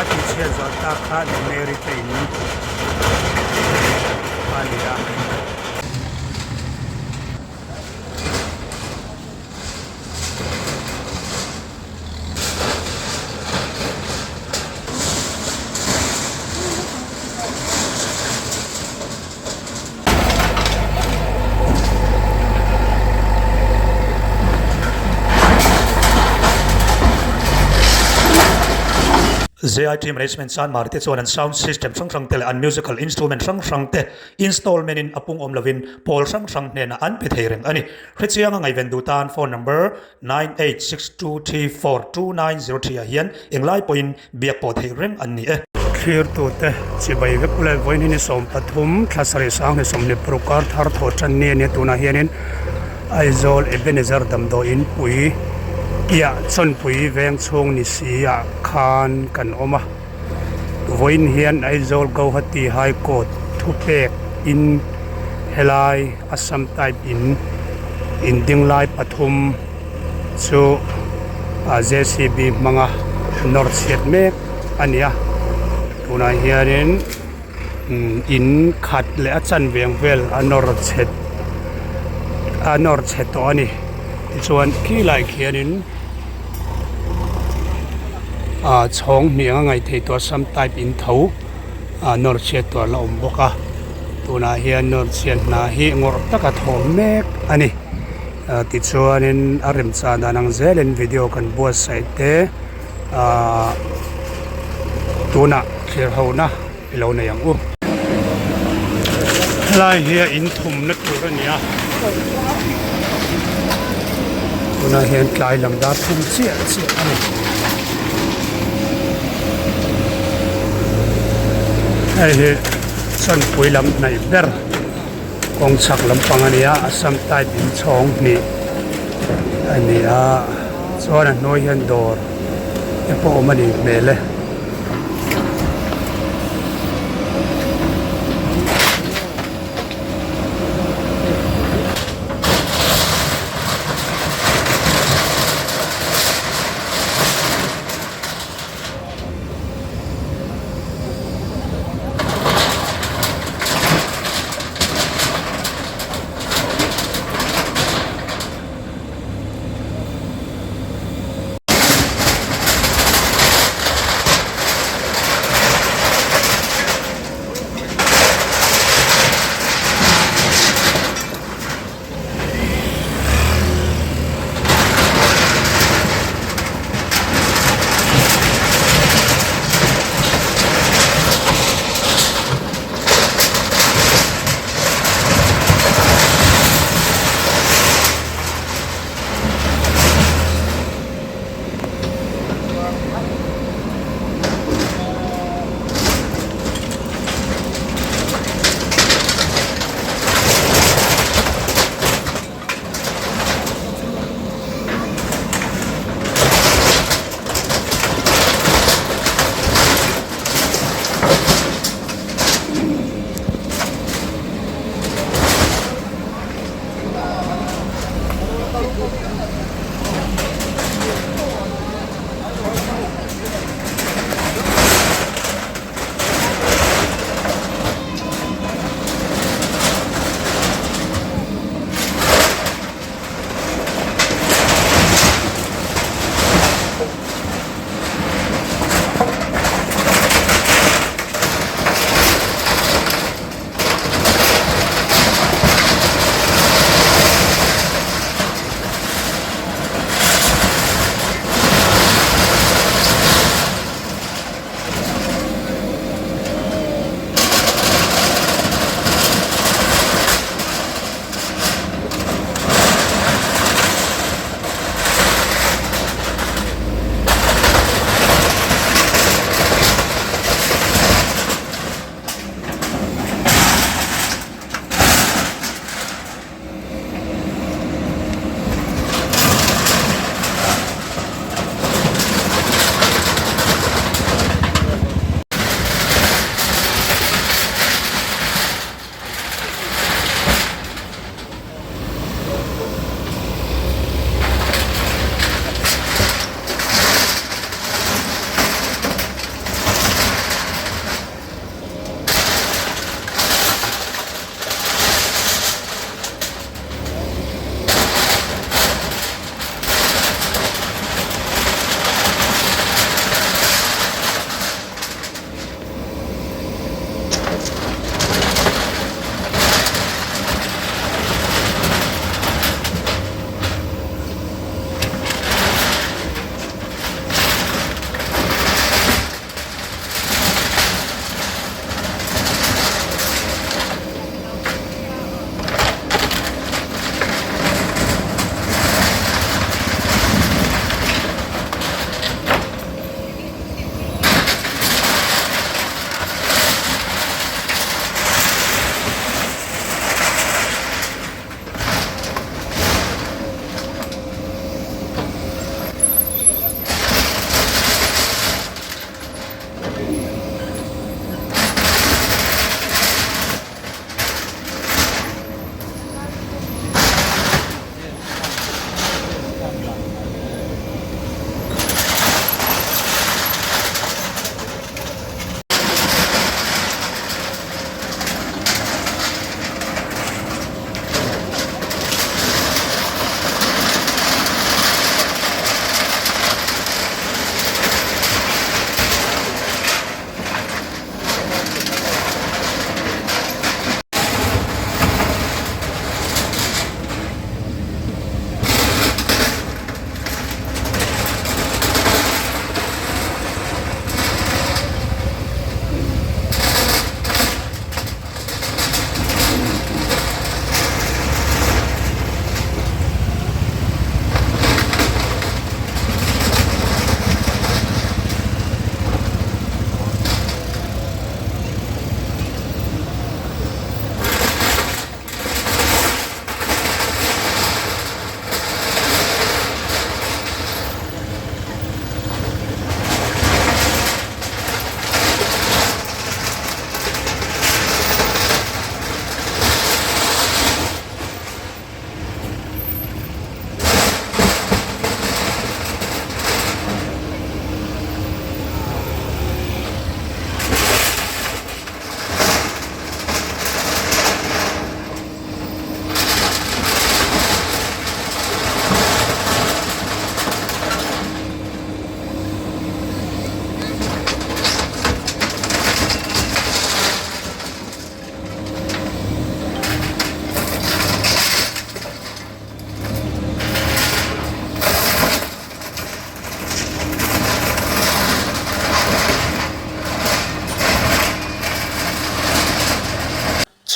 tih chhiat zawh tak kha Nu Mary te in a ni a. JIT Management Chanmar te chuan an sound system hrang hrang te leh an musical instrument hrang hrang te installment in a pung awm lovin pawl hrang hrang hnenah an pe thei reng a ni. Hrechianga ngaihven duh tan phone number 9862342903 ah hian englai pawhin biak pawh theih reng an ni e. Thlirtute chibai vek ula vawiin hi ni 13 thla sarih sang ni 26 kar thar thawh tan ni a nia tunah hianin Aizawl Ebenezer damdawiin pui piah chawnpui veng chhung ni si ah khan kan awm a vawiin hian Aizawl Guwahati High Court thupek in helai Assam type in in ding lai pathum chu JCB hmanga nawr chhiat mek a ni a tunah hianin in khat leh a chanve ang vel a nawr chhe a nawr chhe tawh a ni tichuan khilai khianin ah chhawng hnih anga ngaih theih tawh Assam type in tho ah nawr chhiat tur a la awm bawk a tunah hian nawr chhiat hna hi ngawrh taka thawh mek a ni. Tichuanin a remchah dan ang zelin video kan buatsaih te ahh tunah thlir ho na i lo nei ang u. Helai hi a in thumna tur a ni a, tunah hian tlai lam dar thum chiah chiah a ni. Hei hi chawnpui lam hnaih ber. Kawng chhak lampang a ni a Assam type in chhawng hnih a ni a chuan a hnuai hian dawr te pawh awm a nih hmel e.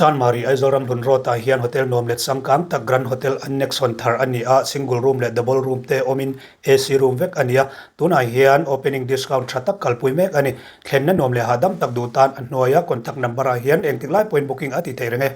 Chanmari Aizawl Ramhlun Road ah hian hotel nuam leh changkang tak Grand Hotel Annex hawn thar a ni a, single room leh double room te awmin AC room vek a ni a, tunah hian opening discount tha tak kalpui mek a ni. Thlenna nuam leh hahdam tak duh tan a hnuaia contact number ah hian engtik lai pawhin booking a ti thei reng e.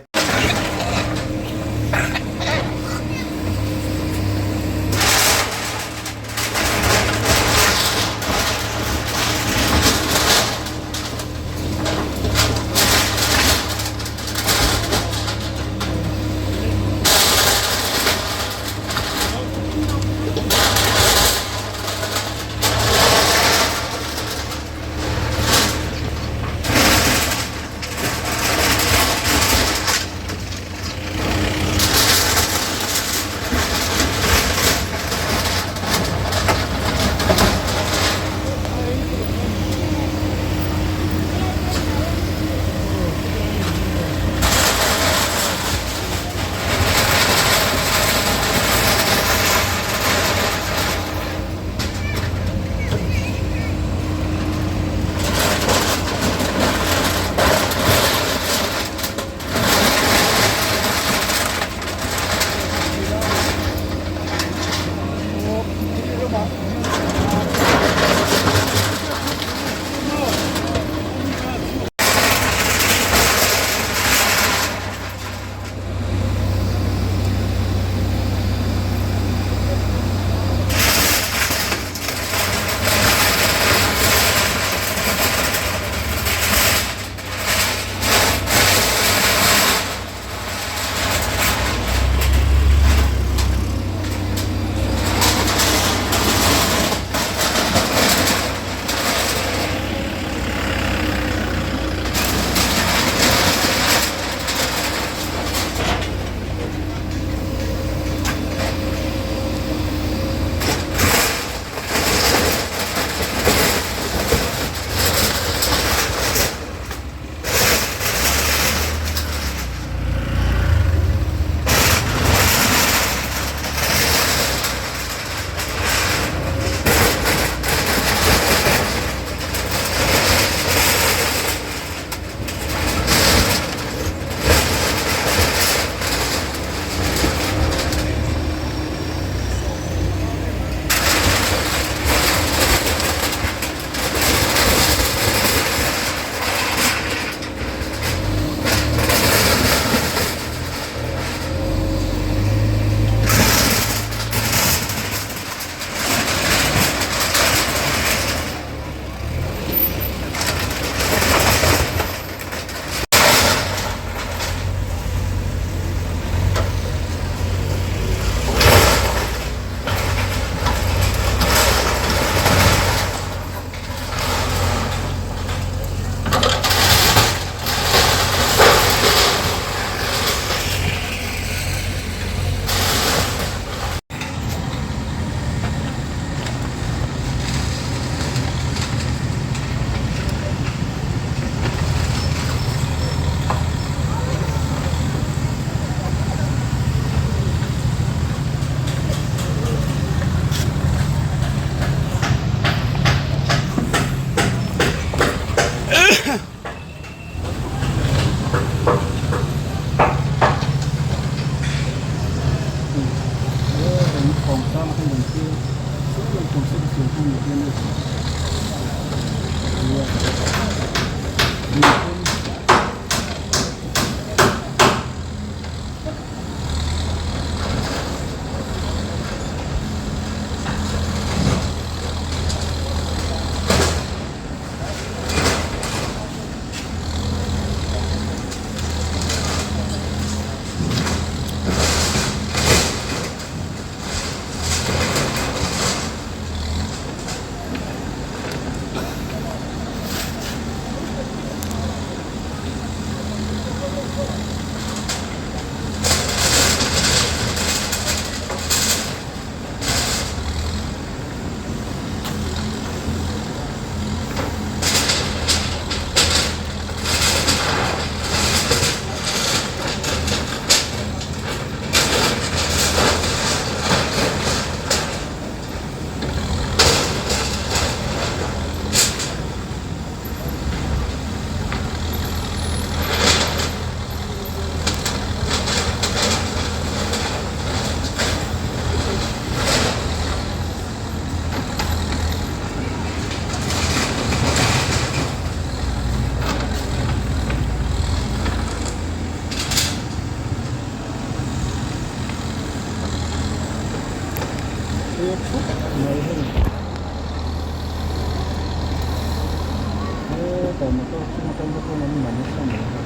thlir thup mai hei hetah motor chung atang te pawn an la nasa mai hei.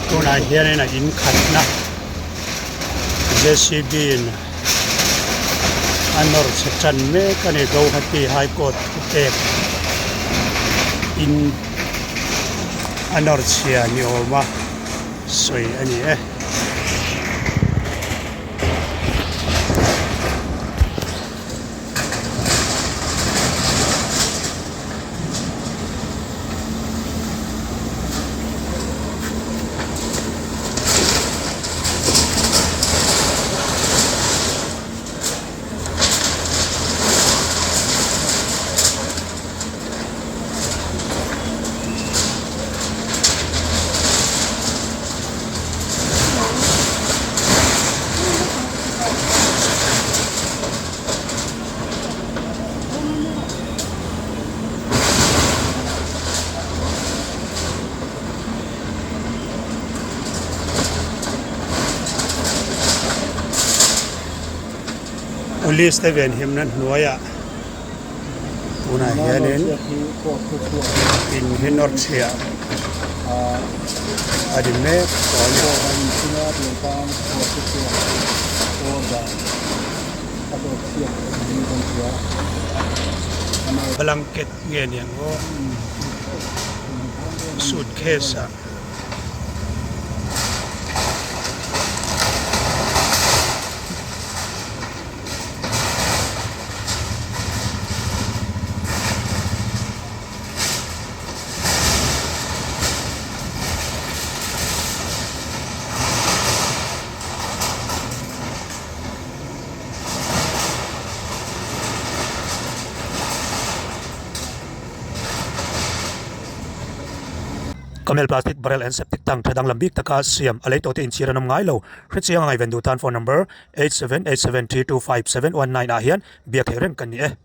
Tunah hianin a in khatna J_C_B in a nawr chhe tan mek a ni Guwahati High Court thupek in a nawr chhia ni awma sawi a ni e. Police te venhimna hnuaiah tunah hianin in hi nawr chhiah a ni mek tawh a ni. Blanket nge niang aw suitcase ah. Camel plastic barrel and septic tank tha danglam bik taka siam a lei tawh te inchhir an awm ngai lo. Hrechiang a ngaihven duh tan phone number 8787325719 ah hian biak theih reng kan ni e.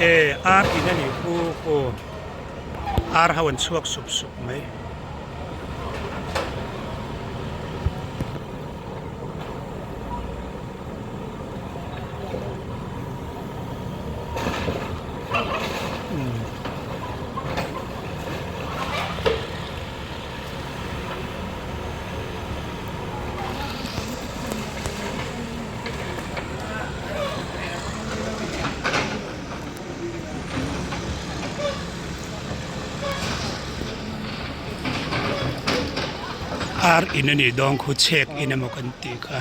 E ar in a nih khu khu ar ho an chhuak sup sup mai. Ar in a nih dawn khu chhek in emaw kan tih kha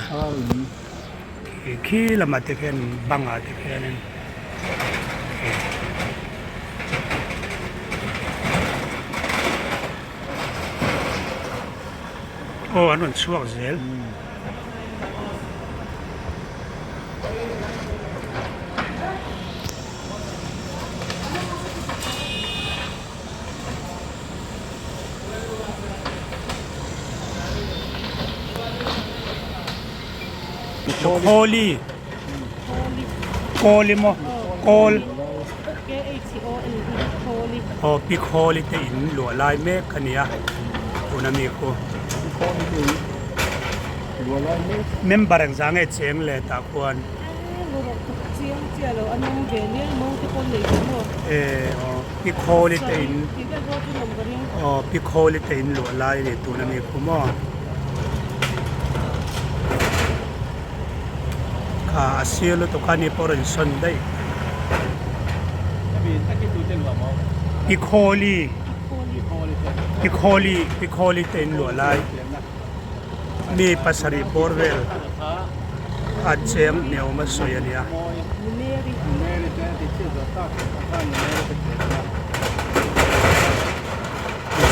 khi lamah te khian bangah te khianin aw an rawn chhuak zel. Khawli Kawli maw Kawl Aw Pi Khawli te in luah lai mek a nia tuna mi khu Member engzah nge cheng leh tah khuan Pi Khawli te in aw Pi Khawli te in luah lai a ni tuna mi khu maw. Kha a sir lutuk a ni pawh rawn sawn daih. Pi Khawli Pi Khawli Pi Khawli te in luah lai mi pasarih bawr vel a cheng hniawm a sawi a nia.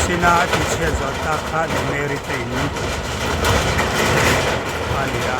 China a tihchhiat zawh tak kha Nu Mary te in a ni a.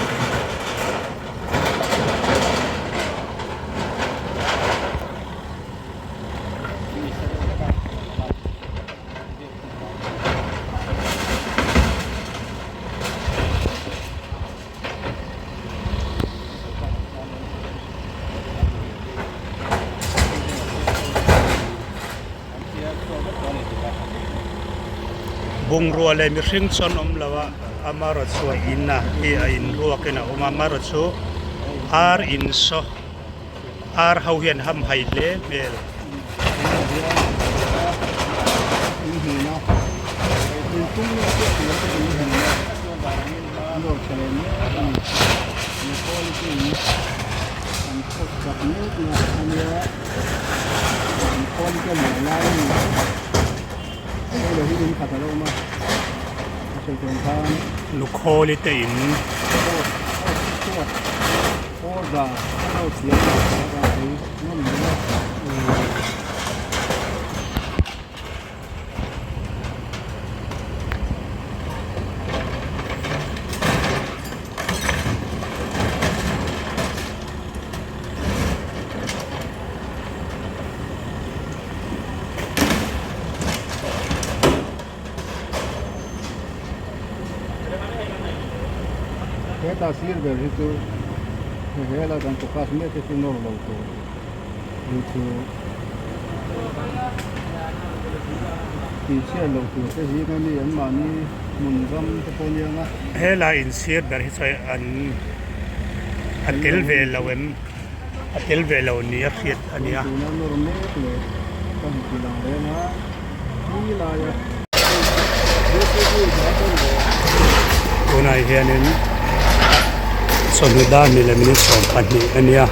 Bungrua leh mihring chuan awm lo a amaherawhchu a in a hi a in ruak in a awm a amaherawhchu ar in saw ar ho hian hamhaih hle hmel. An khawn te luah lai a ni hei lo hi in khat a lo awm a a sawi tur ang khan Lukhawli te in chhuat order a lo siam a a sawi nawm hle a. Heta sir ber hi chu he helai kan focus mek hi chu nawr lo tur hi chu tihchhiat loh tur te zing a mi an mahni hmun ram te pawh nia nga. Helai insir ber hi chu an a tel ve lo em? A tel ve lo ni a hriat a nia. Tuna nawr mek leh ka hmu tih lang reng a, thi laia Tunah hianin chawhnu dar ni leh minute 12 a nia.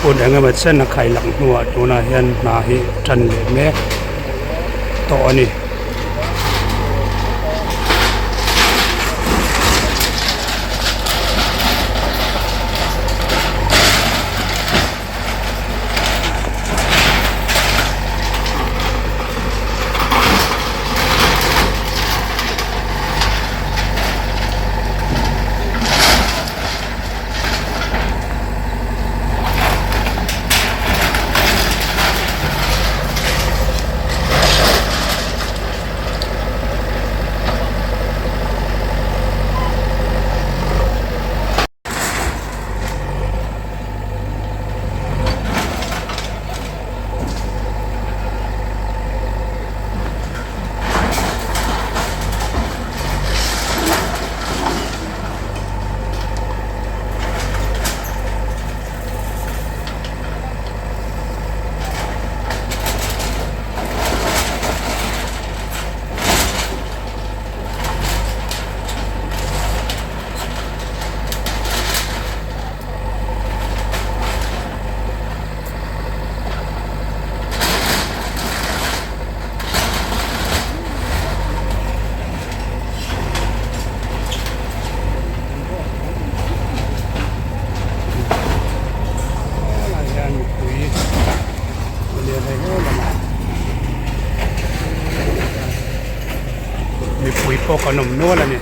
Hun eng emaw chen a khai lang hnuah tunah hian hna hi tan leh mek tawh a ni. Helai hian mipui lian hei hle lamah mipui pawh kan awm nual a ni.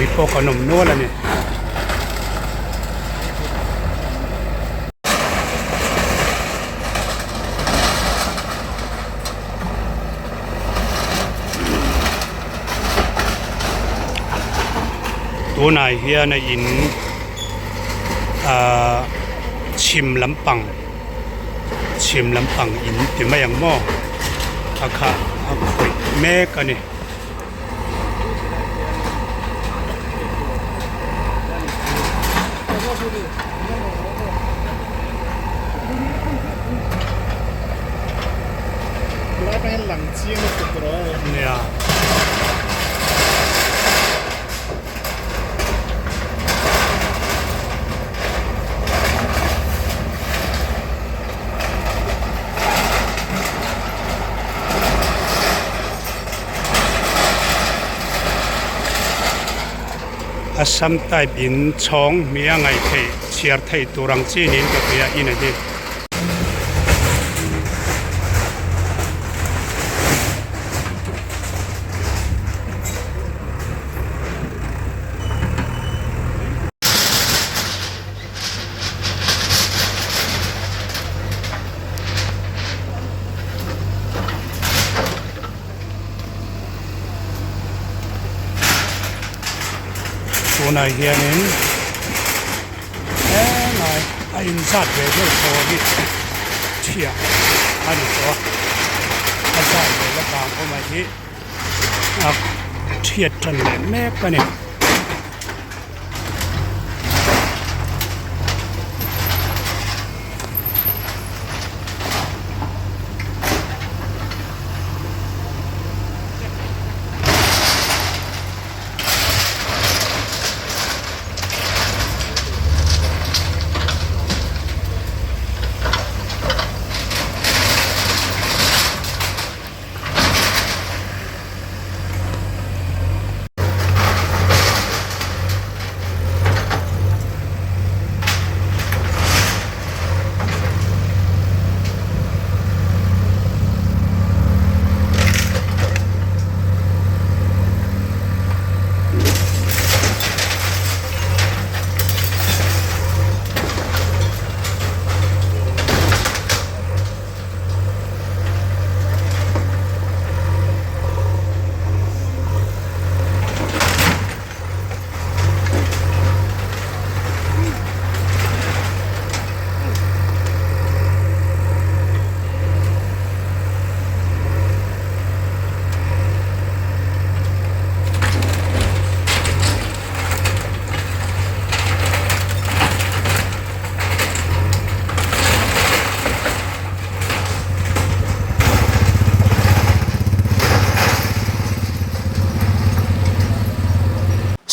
Mipui pawh kan awm nual a ni. Tunah hian a in ahh chhim lampang chhim lampang in ti mai ang maw a khah a khawih mek a ni. Nia. Assam type in chhawng hmih a ngaih theih chhiar theih tur ang chi niin ka hria in a hi. Tunah hianin helai a inzat ve deuh thaw hi chhiah a ni tawh a, a zat ve la vang awmah hi a chhiat tan leh mek a ni.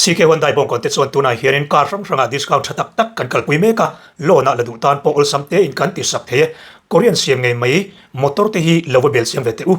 CK Hyundai bawngkawn te chuan tunah hianin car hrang hrangah discount tha tak tak kan kalpui mek a, loan ah la duh tan pawh awlsam te in kan tisak thei e. Korean siam ngei mai motor te hi lo va bel siam ve teh u.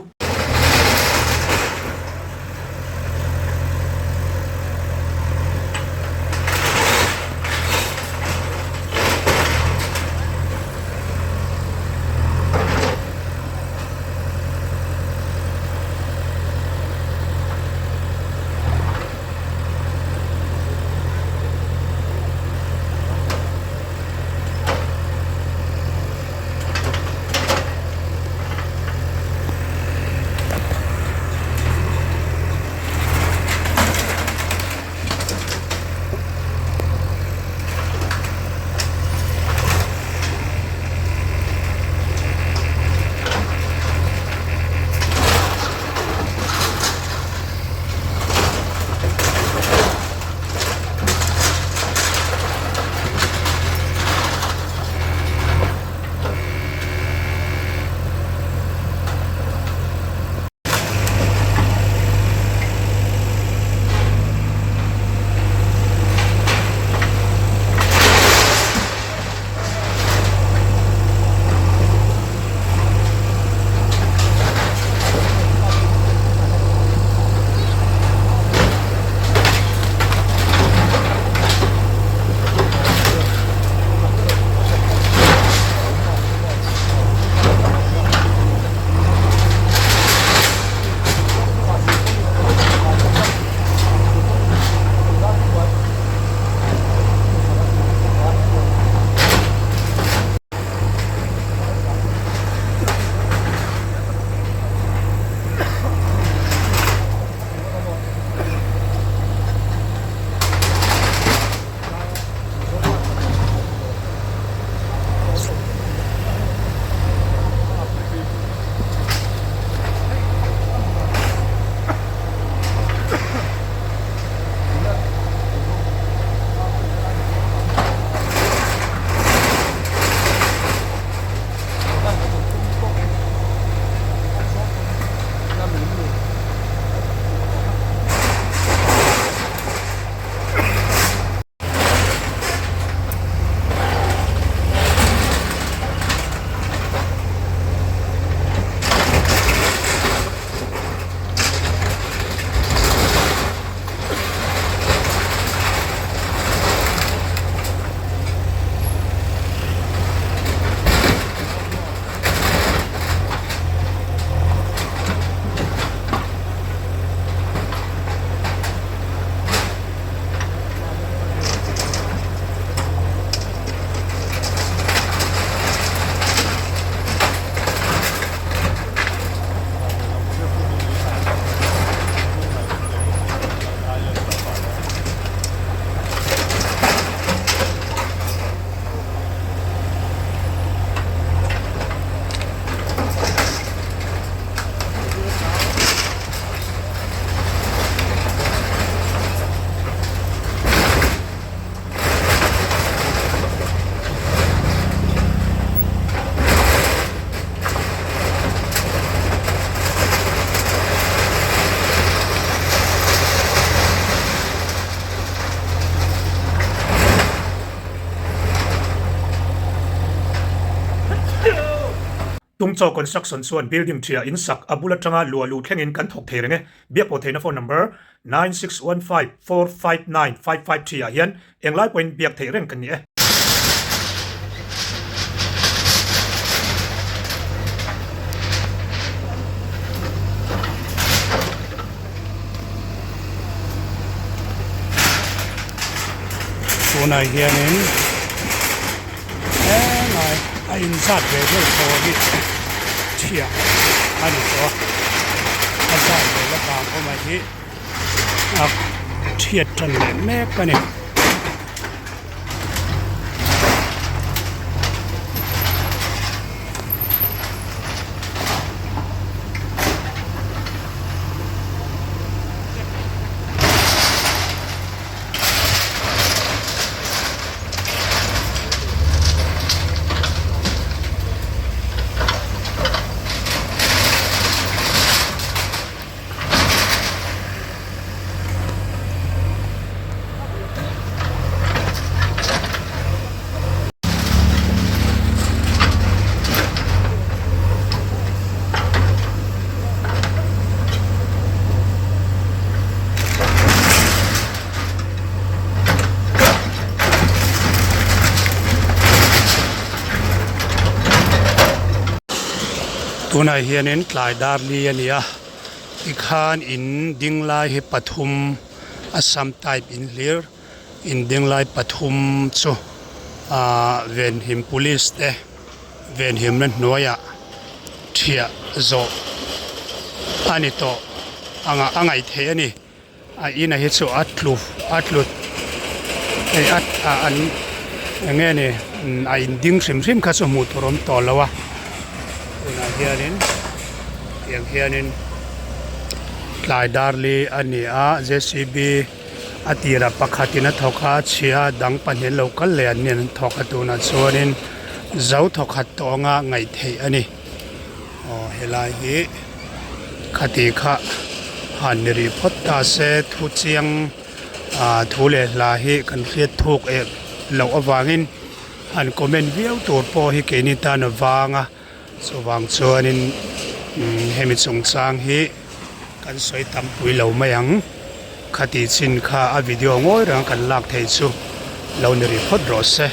Tungchaw Construction chuan building ṭhia in sak a bul aṭanga luah luh thlengin kan thawk thei reng e. Biakpawh theihna phone number, 9615459553 ah hian englai pawhin biak theih reng kan ni e. Tunah hianin helai a inzat ve deuh thaw hi chhiah a ni tawh a, a zat ve la vang awm a hi a chhiat tan leh mek a ni. Tunah hianin tlai dar li a ni a tikhan in ding lai hi pathum Assam type in hlir in ding lai pathum chu ahh venhim police te venhimna hnuaiah thiah zawh a ni tawh anga a ngaih theih a ni. A ina hi chu a tlu a tlu hei a a an eng nge ni a in ding hrim hrim kha chu hmuh tur a awm tawh lo a tunah hianin tiang hianin tlai dar li a ni a J C B a tirah pakhatin a thawk a chhia dang pahnih an lo kal leh an ni an thawk a tunah chuanin zo thawkhat tawh anga ngaih theih a ni. Aw helai hi khati kha han ni rih phawt ta se thu chiang ah thu leh hla hi kan hriat thuk eh loh avangin han comment viau tur pawh hi keini tan a vang a chuvang chuanin umm hemi chungchang hi kan sawi tam pui lo mai ang khati chin kha a video ngawi reng a kan lak theih chu lo ni rih phawt rawh se.